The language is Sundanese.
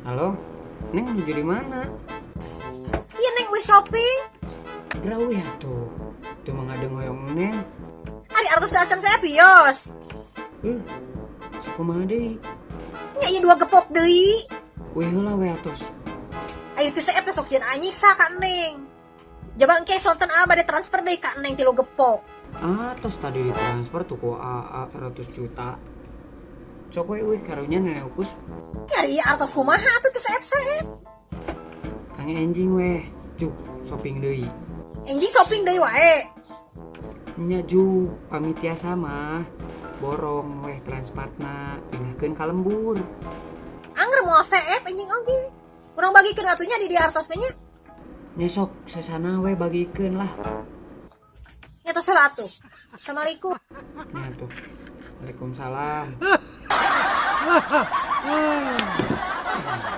Halo, Neng nuju di mana? Iya, Neng wis shopping. Geura ya tuh. Tuh mangadeng hoyong Neng. Ari artos acan saya bios. Sakumaha deui? Nya ieu dua gepok deui. Weh heula we atos. Ayo teh seep teh sok sieun anyiksa ka Neng. Jaba engke sonten aa bade transfer deui ka Neng tilu gepok. Ah, tos tadi ditransfer tuh ku AA 100 juta. Sok we euy, karunya Nenek Ukus. Ari ieu artos kumaha atuh teh seep-seep. Kang enjing weh, juk shopping deui. Enjing shopping deui wae. Nya juk, pamit tiasa mah. Borong weh transpartna, pindahkeun ka lembur. Anger moal seep enjing oge. Urang bagikeun atuh nya di dieu artos mah nya. Nya sok sesana we bagikeun lah. Nya tos heula atuh. Assalamualaikum. Nya tuh. Waalaikumsalam.